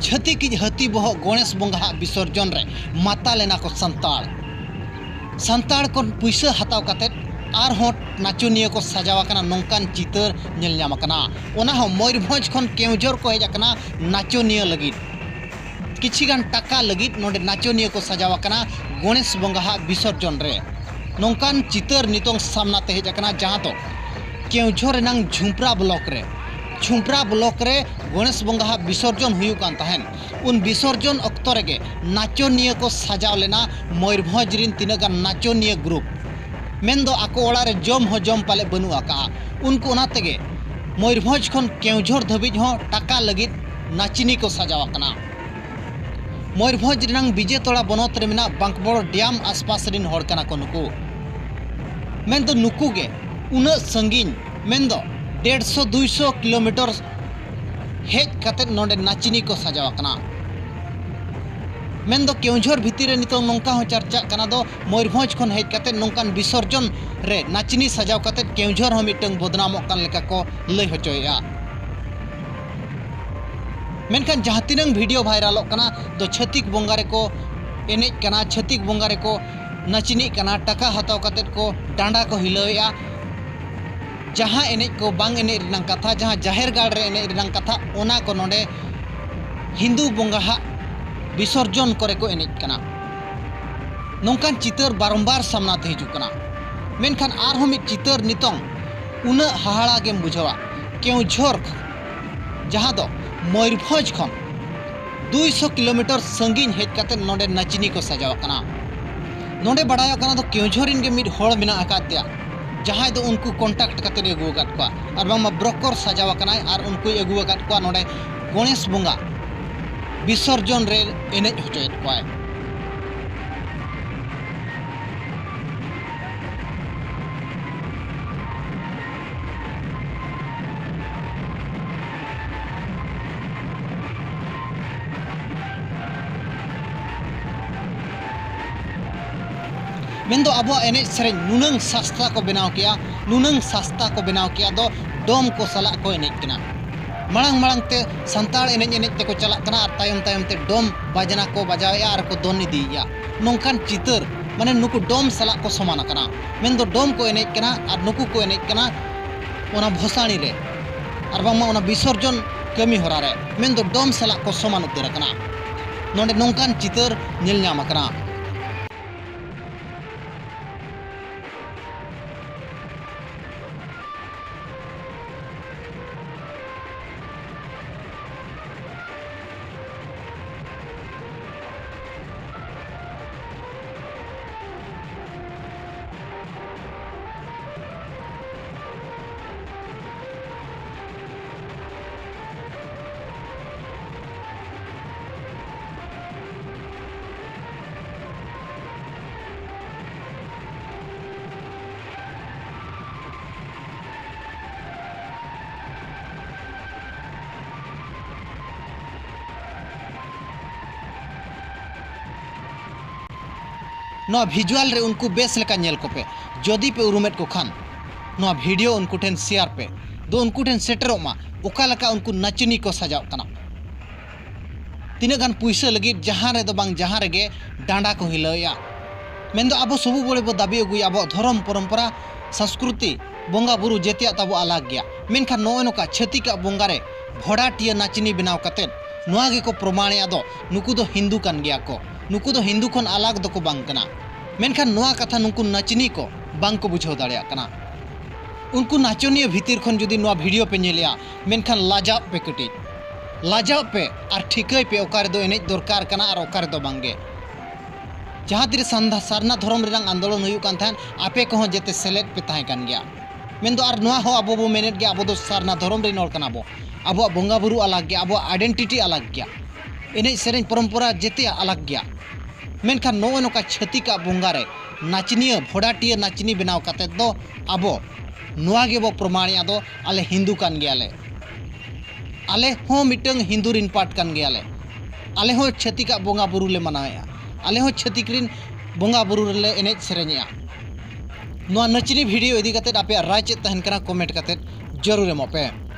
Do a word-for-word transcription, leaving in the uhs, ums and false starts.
ᱪᱷᱟᱹᱛᱤᱠ ᱤᱡ ᱦᱟᱹᱛᱤ ᱵᱚᱦᱚᱜ ᱜᱚᱬᱮᱥ ᱵᱚᱸᱜᱟ ᱦᱟᱜ ᱵᱤᱥᱚᱨᱡᱚᱱ ᱨᱮ ᱢᱟᱛᱟᱞ ᱮᱱᱟ ᱠᱚ ᱥᱟᱱᱛᱟᱲ᱾ ᱥᱟᱱᱛᱟᱲ ᱠᱷᱚᱱ ᱯᱩᱭᱥᱟᱹ ᱦᱟᱛᱟᱣ ᱠᱟᱛᱮ ᱟᱨᱦᱚᱸ ᱱᱟᱪᱚᱱᱤᱭᱟᱹ ᱠᱚ ᱥᱟᱡᱟᱣ ᱟᱠᱟᱱᱟ, ᱱᱚᱝᱠᱟᱱ ᱪᱤᱛᱟᱹᱨ ᱧᱮᱞ ᱧᱟᱢ ᱟᱠᱟᱱᱟ᱾ ᱚᱱᱟ ᱦᱚᱸ ᱢᱚᱭᱩᱨᱵᱷᱚᱸᱡᱽ ᱠᱷᱚᱱ ᱠᱮᱣᱡᱷᱚᱨ ᱠᱚ ᱦᱮᱡ ᱟᱠᱟᱱᱟ ᱱᱟᱪᱚᱱᱤᱭᱟᱹ ᱞᱟᱹᱜᱤᱫ᱾ ᱠᱤᱪᱷᱤ ᱜᱟᱱ ᱴᱟᱠᱟ ᱞᱟᱹᱜᱤᱫ ᱱᱚᱰᱮ ᱱᱟᱪᱚᱱᱤᱭᱟᱹ ᱠᱚ ᱥᱟᱡᱟᱣ ᱟᱠᱟᱱᱟ ᱜᱚᱬᱮᱥ ᱵᱚᱸᱜᱟ ᱦᱟᱜ ᱵᱤᱥᱚᱨᱡᱚᱱ ᱨᱮ᱾ ᱱᱚᱝᱠᱟᱱ ᱪᱤᱛᱟᱹᱨ ᱱᱤᱛᱚᱝ ᱥᱟᱢᱱᱟ ᱛᱮ ᱦᱮᱡ ᱟᱠᱟᱱᱟ, ᱡᱟᱦᱟᱸ ᱫᱚ ᱠᱮᱣᱡᱷᱚᱨ ᱨᱮᱱᱟᱝ ᱡᱷᱩᱢᱯᱨᱟ ᱵᱞᱚᱠ ᱨᱮ, ᱡᱷᱩᱢᱯᱨᱟ ᱵᱞᱚᱠ ᱨᱮ ᱜᱚᱬᱮᱥ ᱵᱚᱸᱜᱟ ᱦᱟᱜ ᱵᱤᱥᱚᱨᱡᱚᱱ ᱦᱩᱭᱩᱜ ᱠᱟᱱ ᱛᱟᱦᱮᱸᱱ᱾ ᱩᱱ ᱵᱤᱥᱚᱨᱡᱚᱱ ᱚᱠᱛᱚ ᱨᱮᱜᱮ ᱱᱟᱪᱚᱱᱤᱭᱟᱹ ᱠᱚ ᱥᱟᱡᱟᱣ ᱞᱮᱱᱟ ᱢᱚᱭᱩᱨᱵᱷᱚᱸᱡᱽ ᱨᱤᱱ ᱛᱤᱱᱟᱹᱜ ᱜᱟᱱ ᱱᱟᱪᱚᱱᱤᱭᱟᱹ ᱜᱨᱩᱯ᱾ ᱢᱮᱱᱫᱚ ᱟᱠᱚ ᱚᱲᱟᱜ ᱨᱮ ᱡᱚᱢ ᱦᱚᱸ ᱡᱚᱢ ᱯᱟᱞᱮ ᱵᱟᱹᱱᱩᱜ ᱟᱠᱟᱜᱼᱟ᱾ ᱩᱱᱠᱩ ᱚᱱᱟ ᱛᱮᱜᱮ ᱢᱚᱭᱩᱨᱵᱷᱚᱸᱡᱽ ᱠᱷᱚᱱ ᱠᱮᱣᱡᱷᱚᱨ ᱫᱷᱟᱹᱵᱤᱡ ᱦᱚᱸ ᱴᱟᱠᱟ ᱞᱟᱹᱜᱤᱫ ᱱᱟᱪᱤᱱᱤ ᱠᱚ ᱥᱟᱡᱟᱣ ᱟᱠᱟᱱᱟ᱾ ᱢᱚᱭᱩᱨᱵᱷᱚᱸᱡᱽ ᱨᱮᱱᱟᱝ ᱵᱤᱡᱮᱛᱚᱲᱟ ᱵᱚᱱᱚᱛ ᱨᱮ ᱢᱮᱱᱟᱜ ᱵᱟᱸᱠᱵᱚᱲ ᱰᱮᱢ ᱟᱥᱯᱟᱥ ᱨᱤᱱ ᱦᱚᱲ ᱠᱟᱱᱟ ᱠᱚ ᱱᱩᱠᱩ᱾ ᱢᱮᱱᱫᱚ ᱱᱩᱠᱩ ᱜᱮ ᱩᱱᱟᱹᱜ ᱥᱟᱺᱜᱤᱧ, ᱢᱮᱱᱫᱚ ᱰᱮᱲᱥᱚ ᱫᱩᱭᱥᱚ ᱠᱤᱞᱳᱢᱤᱴᱟᱨ ᱦᱮᱡ ᱠᱟᱛᱮ ᱱᱚᱰᱮ ᱱᱟᱪᱤᱱᱤ ᱠᱚ ᱥᱟᱡᱟᱣ ᱟᱠᱟᱱᱟ᱾ ᱢᱮᱱᱫᱚ ᱠᱮᱣᱡᱷᱚᱨ ᱵᱷᱤᱛᱤᱨ ᱨᱮ ᱱᱤᱛᱚᱝ ᱱᱚᱝᱠᱟ ᱦᱚᱸ ᱪᱟᱨᱪᱟᱜ ᱠᱟᱱᱟ ᱫᱚ, ᱢᱚᱭᱩᱨᱵᱷᱚᱸᱡᱽ ᱠᱷᱚᱱ ᱦᱮᱡ ᱠᱟᱛᱮ ᱱᱚᱝᱠᱟᱱ ᱵᱤᱥᱚᱨᱡᱚᱱ ᱨᱮ ᱱᱟᱪᱤᱱᱤ ᱥᱟᱡᱟᱣ ᱠᱟᱛᱮ ᱠᱮᱣᱡᱷᱚᱨ ᱦᱚᱸ ᱢᱤᱫᱴᱟᱝ ᱵᱚᱫᱱᱟᱢᱚᱜ ᱠᱟᱱ ᱞᱮᱠᱟ ᱠᱚ ᱞᱟᱹᱭ ᱦᱚᱪᱚᱭᱮᱫᱼᱟ᱾ ᱢᱮᱱᱠᱷᱟᱱ ᱡᱟᱦᱟᱸ ᱛᱤᱱᱟᱹᱝ ᱵᱷᱤᱰᱤᱭᱳ ᱵᱷᱟᱭᱨᱟᱞᱚᱜ ᱠᱟᱱᱟ ᱫᱚ ᱪᱷᱟᱹᱛᱤᱠ ᱵᱚᱸᱜᱟ ᱨᱮᱠᱚ ᱮᱱᱮᱡ ᱠᱟᱱᱟ, ᱪᱷᱟᱹᱛᱤᱠ ᱵᱚᱸᱜᱟ ᱨᱮᱠᱚ ᱱᱟᱪᱤᱱᱤᱜ ᱠᱟᱱᱟ, ᱴᱟᱠᱟ ᱦᱟᱛᱟᱣ ᱠᱟᱛᱮ ᱠᱚ ᱰᱟᱸᱰᱟ ᱠᱚ ᱦᱤᱞᱟᱹᱣᱮᱫᱼᱟ᱾ ᱡᱟᱦᱟᱸ ᱮᱱᱮᱡ ᱠᱚ ᱵᱟᱝ ᱮᱱᱮᱡ ᱨᱮᱱᱟᱜ ᱠᱟᱛᱷᱟ, ᱡᱟᱦᱟᱸ ᱡᱟᱦᱮᱨ ᱜᱟᱲ ᱨᱮ ᱮᱱᱮᱡ ᱨᱮᱱᱟᱜ ᱠᱟᱛᱷᱟ, ᱚᱱᱟ ᱠᱚ ᱱᱚᱰᱮ ᱦᱤᱱᱫᱩ ᱵᱚᱸᱜᱟ ᱦᱟᱜ ᱵᱤᱥᱚᱨᱡᱚᱱ ᱠᱚᱨᱮ ᱠᱚ ᱮᱱᱮᱡ ᱠᱟᱱᱟ᱾ ᱱᱚᱝᱠᱟᱱ ᱪᱤᱛᱟᱹᱨ ᱵᱟᱨᱚᱢᱵᱟᱨ ᱥᱟᱢᱱᱟ ᱛᱮ ᱦᱤᱡᱩᱜ ᱠᱟᱱᱟ᱾ ᱢᱮᱱᱠᱷᱟᱱ ᱟᱨᱦᱚᱸ ᱢᱤᱫ ᱪᱤᱛᱟᱹᱨ ᱱᱤᱛᱚᱝ ᱩᱱᱟᱹᱜ ᱦᱟᱦᱟᱲᱟ ᱜᱮᱢ ᱵᱩᱡᱷᱟᱹᱣᱟ᱾ ᱠᱮᱣᱡᱷᱚᱨ, ᱡᱟᱦᱟᱸ ᱫᱚ ᱢᱚᱭᱩᱨᱵᱷᱚᱸᱡᱽ ᱠᱷᱚᱱ ᱫᱩᱭᱥᱚ ᱠᱤᱞᱳᱢᱤᱴᱟᱨ ᱥᱟᱺᱜᱤᱧ ᱦᱮᱡ ᱠᱟᱛᱮ ᱱᱚᱰᱮ ᱱᱟᱪᱤᱱᱤ ᱠᱚ ᱥᱟᱡᱟᱣ ᱟᱠᱟᱱᱟ᱾ ᱱᱚᱰᱮ ᱵᱟᱲᱟᱭᱚᱜ ᱠᱟᱱᱟ ᱫᱚ ᱠᱮᱣᱡᱷᱚᱨ ᱨᱮᱱ ᱜᱮ ᱢᱤᱫ ᱦᱚᱲ ᱢᱮᱱᱟᱜ ᱟᱠᱟᱫ ᱫᱮᱭᱟ, ᱡᱟᱦᱟᱸᱭ ᱫᱚ ᱩᱱᱠᱩ ᱠᱚᱱᱴᱟᱠᱴ ᱠᱟᱛᱮ ᱮ ᱟᱹᱜᱩ ᱟᱠᱟᱫ ᱠᱚᱣᱟ, ᱟᱨ ᱵᱟᱝᱢᱟ ᱵᱨᱳᱠᱚᱨ ᱥᱟᱡᱟᱣ ᱟᱠᱟᱱᱟᱭ ᱟᱨ ᱩᱱᱠᱩᱭ ᱟᱹᱜᱩ ᱟᱠᱟᱫ ᱠᱚᱣᱟ ᱱᱚᱰᱮ ᱜᱚᱬᱮᱥ ᱵᱚᱸᱜᱟ ᱵᱤᱥᱚᱨᱡᱚᱱ ᱨᱮ ᱮᱱᱮᱡ ᱦᱚᱪᱚᱭᱮᱫ ᱠᱚᱣᱟᱭ᱾ ᱢᱮᱱᱫᱚ ᱟᱵᱚᱣᱟᱜ ᱮᱱᱮᱡ ᱥᱮᱨᱮᱧ ᱱᱩᱱᱟᱹᱝ ᱥᱟᱥᱛᱟ ᱠᱚ ᱵᱮᱱᱟᱣ ᱠᱮᱜᱼᱟ, ᱱᱩᱱᱟᱹᱝ ᱥᱟᱥᱛᱟ ᱠᱚ ᱵᱮᱱᱟᱣ ᱠᱮᱜᱼᱟ ᱫᱚ ᱰᱚᱢ ᱠᱚ ᱥᱟᱞᱟᱜ ᱠᱚ ᱮᱱᱮᱡ ᱠᱟᱱᱟ᱾ ᱢᱟᱲᱟᱝ ᱢᱟᱲᱟᱝ ᱛᱮ ᱥᱟᱱᱛᱟᱲ ᱮᱱᱮᱡ ᱮᱱᱮᱡ ᱛᱮᱠᱚ ᱪᱟᱞᱟᱜ ᱠᱟᱱᱟ ᱟᱨ ᱛᱟᱭᱚᱢ ᱛᱟᱭᱚᱢ ᱛᱮ ᱰᱚᱢ ᱵᱟᱡᱽᱱᱟ ᱠᱚ ᱵᱟᱡᱟᱣᱮᱫᱼᱟ ᱟᱨ ᱠᱚ ᱫᱚᱱ ᱤᱫᱤᱭᱮᱫᱼᱟ᱾ ᱱᱚᱝᱠᱟᱱ ᱪᱤᱛᱟᱹᱨ, ᱢᱟᱱᱮ ᱱᱩᱠᱩ ᱰᱚᱢ ᱥᱟᱞᱟᱜ ᱠᱚ ᱥᱚᱢᱟᱱ ᱟᱠᱟᱱᱟ᱾ ᱢᱮᱱᱫᱚ ᱰᱚᱢ ᱠᱚ ᱮᱱᱮᱡ ᱠᱟᱱᱟ ᱟᱨ ᱱᱩᱠᱩ ᱠᱚ ᱮᱱᱮᱡ ᱠᱟᱱᱟ ᱚᱱᱟ ᱵᱷᱚᱥᱟᱬᱤ ᱨᱮ, ᱟᱨ ᱵᱟᱝᱢᱟ ᱚᱱᱟ ᱵᱤᱥᱚᱨᱡᱚᱱ ᱠᱟᱹᱢᱤ ᱦᱚᱨᱟ ᱨᱮ, ᱢᱮᱱᱫᱚ ᱰᱚᱢ ᱥᱟᱞᱟᱜ ᱠᱚ ᱥᱚᱢᱟᱱ ᱩᱛᱟᱹᱨ ᱟᱠᱟᱱᱟ᱾ ᱱᱚᱰᱮ ᱱᱚᱝᱠᱟᱱ ᱪᱤᱛᱟᱹᱨ ᱧᱮᱞ ᱧᱟᱢ ᱟᱠᱟᱱᱟ᱾ ᱱᱚᱣᱟ visual ᱨᱮ ᱩᱱᱠᱩ ᱵᱮᱥ ᱞᱮᱠᱟ ᱧᱮᱞ ᱠᱚᱯᱮ᱾ ᱡᱩᱫᱤ ᱯᱮ ᱩᱨᱩᱢᱮᱫ ᱠᱚ ᱠᱷᱟᱱ, ᱱᱚᱣᱟ video ᱩᱱᱠᱩ ᱴᱷᱮᱱ share ᱯᱮ, ᱫᱚ ᱩᱱᱠᱩ ᱴᱷᱮᱱ ᱥᱮᱴᱮᱨᱚᱜ ᱢᱟ, ᱚᱠᱟ ᱞᱮᱠᱟ ᱩᱱᱠᱩ ᱱᱟᱪᱚᱱᱤ ᱠᱚ ᱥᱟᱡᱟᱣᱜ ᱠᱟᱱᱟ᱾ ᱛᱤᱱᱟᱹᱜ ᱜᱟᱱ ᱯᱩᱭᱥᱟᱹ ᱞᱟᱹᱜᱤᱫ ᱡᱟᱦᱟᱸ ᱨᱮᱫᱚ ᱵᱟᱝ ᱡᱟᱦᱟᱸ ᱨᱮᱜᱮ ᱰᱟᱸᱰᱟ ᱠᱚ ᱦᱤᱞᱟᱹᱣᱮᱫᱼᱟ᱾ ᱢᱮᱱᱫᱚ ᱟᱵᱚ ᱥᱚᱵᱩ ᱵᱚᱲᱮ ᱵᱚ ᱫᱟᱹᱵᱤ ᱟᱹᱜᱩᱭᱟ, ᱟᱵᱚᱣᱟᱜ ᱫᱷᱚᱨᱚᱢ, ᱯᱚᱨᱚᱢᱯᱚᱨᱟ, ᱥᱚᱝᱥᱠᱨᱩᱛᱤ, ᱵᱚᱸᱜᱟ ᱵᱩᱨᱩ ᱡᱮᱛᱮᱭᱟᱜ ᱛᱟᱵᱚ ᱟᱞᱟᱜᱽ ᱜᱮᱭᱟ᱾ ᱢᱮᱱᱠᱷᱟᱱ ᱱᱚᱜᱼᱚᱭ ᱱᱚᱝᱠᱟ ᱪᱷᱟᱹᱛᱤᱠᱟᱜ ᱵᱚᱸᱜᱟ ᱨᱮ ᱵᱷᱚᱲᱟᱴᱤᱭᱟᱹ ᱱᱟᱪᱱᱤ ᱵᱮᱱᱟᱣ ᱠᱟᱛᱮᱫ ᱱᱚᱣᱟ ᱜᱮᱠᱚ ᱯᱨᱚᱢᱟᱬᱮᱜᱼᱟ ᱫᱚ, ᱱᱩᱠᱩ ᱫᱚ ᱦᱤᱱᱫᱩ ᱠᱟᱱ ᱜᱮᱭᱟ ᱠᱚ, ᱱᱩᱠᱩ ᱫᱚ ᱦᱤᱱᱫᱩ ᱠᱷᱚᱱ ᱟᱞᱟᱜᱽ ᱫᱚᱠᱚ ᱵᱟᱝ ᱠᱟᱱᱟ᱾ ᱢᱮᱱᱠᱷᱟᱱ ᱱᱚᱣᱟ ᱠᱟᱛᱷᱟ ᱱᱩᱠᱩ ᱱᱟᱪᱱᱤ ᱠᱚ ᱵᱟᱝ ᱠᱚ ᱵᱩᱡᱷᱟᱹᱣ ᱫᱟᱲᱮᱭᱟᱜ ᱠᱟᱱᱟ᱾ ᱩᱱᱠᱩ ᱱᱟᱪᱚᱱᱤᱭᱟᱹ ᱵᱷᱤᱛᱤᱨ ᱠᱷᱚᱱ ᱡᱩᱫᱤ ᱱᱚᱣᱟ video ᱯᱮ ᱧᱮᱞᱮᱜᱼᱟ, ᱢᱮᱱᱠᱷᱟᱱ ᱞᱟᱡᱟᱜ ᱯᱮ ᱠᱟᱹᱴᱤᱡ᱾ ᱞᱟᱡᱟᱜ ᱯᱮ ᱟᱨ ᱴᱷᱤᱠᱟᱹᱭ ᱯᱮ ᱚᱠᱟ ᱨᱮᱫᱚ ᱮᱱᱮᱡ ᱫᱚᱨᱠᱟᱨ ᱠᱟᱱᱟ ᱟᱨ ᱚᱠᱟ ᱨᱮᱫᱚ ᱵᱟᱝᱜᱮ᱾ ᱡᱟᱦᱟᱸ ᱛᱤᱨᱮ ᱥᱟᱱᱫᱷᱟ-, ᱥᱟᱨᱱᱟ ᱫᱷᱚᱨᱚᱢ ᱨᱮᱱᱟᱜ ᱟᱱᱫᱳᱞᱚᱱ ᱦᱩᱭᱩᱜ ᱠᱟᱱ ᱛᱟᱦᱮᱸᱫ, ᱟᱯᱮ ᱠᱚᱦᱚᱸ ᱡᱮᱛᱮ ᱥᱮᱞᱮᱫ ᱯᱮ ᱛᱟᱦᱮᱸ ᱠᱟᱱ ᱜᱮᱭᱟ᱾ ᱢᱮᱱᱫᱚ ᱟᱨ ᱱᱚᱣᱟ ᱦᱚᱸ ᱟᱵᱚ ᱵᱚ ᱢᱮᱱᱮᱫ ᱜᱮᱭᱟ, ᱟᱵᱚ ᱫᱚ ᱥᱟᱨᱱᱟ ᱫᱷᱚᱨᱚᱢ ᱨᱮᱱ ᱦᱚᱲ ᱠᱟᱱᱟ ᱵᱚ, ᱟᱵᱚᱣᱟᱜ ᱵᱚᱸᱜᱟ ᱵᱩᱨᱩ ᱟᱞᱟᱜᱽ ᱜᱮᱭᱟ, ᱟᱵᱚᱣᱟᱜ identity ᱟᱞᱟᱜᱽ ᱜᱮᱭᱟ, ᱮᱱᱮᱡ ᱥᱮᱨᱮᱧ ᱯᱚᱨᱚᱢᱯᱚᱨᱟ ᱡᱮᱛᱮᱭᱟᱜ ᱟᱞᱟᱜᱽ ᱜᱮᱭᱟ᱾ ᱢᱮᱱᱠᱷᱟᱱ ᱱᱚᱜᱼᱚᱭ ᱱᱚᱝᱠᱟ ᱪᱷᱟᱹᱛᱤᱠᱟᱜ ᱵᱚᱸᱜᱟ ᱨᱮ ᱱᱟᱪᱱᱤᱭᱟᱹ, ᱵᱷᱚᱰᱟᱴᱤᱭᱟᱹ ᱱᱟᱪᱱᱤ ᱵᱮᱱᱟᱣ ᱠᱟᱛᱮᱫ ᱫᱚ ᱟᱵᱚ ᱱᱚᱣᱟ ᱜᱮᱵᱚ ᱯᱨᱚᱢᱟᱬᱮᱜᱼᱟ ᱫᱚ, ᱟᱞᱮ ᱦᱤᱱᱫᱩ ᱠᱟᱱ ᱜᱮᱭᱟᱞᱮ᱾ ᱟᱞᱮ ᱦᱚᱸ ᱢᱤᱫᱴᱟᱝ ᱦᱤᱱᱫᱩ ᱨᱤᱱ part ᱠᱟᱱ ᱜᱮᱭᱟᱞᱮ᱾ ᱟᱞᱮ ᱦᱚᱸ ᱪᱷᱟᱹᱛᱤᱠᱟᱜ ᱵᱚᱸᱜᱟ ᱵᱩᱨᱩ ᱞᱮ ᱢᱟᱱᱟᱣᱮᱫᱼᱟ᱾ ᱟᱞᱮ ᱦᱚᱸ ᱪᱷᱟᱹᱛᱤᱠ ᱨᱤᱱ ᱵᱚᱸᱜᱟ ᱵᱩᱨᱩ ᱨᱮᱞᱮ ᱮᱱᱮᱡ ᱥᱮᱨᱮᱧᱮᱜᱼᱟ᱾ ᱱᱚᱣᱟ ᱱᱟᱪᱱᱤ video ᱤᱫᱤ ᱠᱟᱛᱮᱫ ᱟᱯᱮᱭᱟᱜ ᱨᱟᱭ ᱪᱮᱫ ᱛᱟᱦᱮᱱ ᱠᱟᱱᱟ, comment ᱠᱟᱛᱮᱫ ᱡᱟᱹᱨᱩᱲ ᱮᱢᱚᱜ ᱯᱮ᱾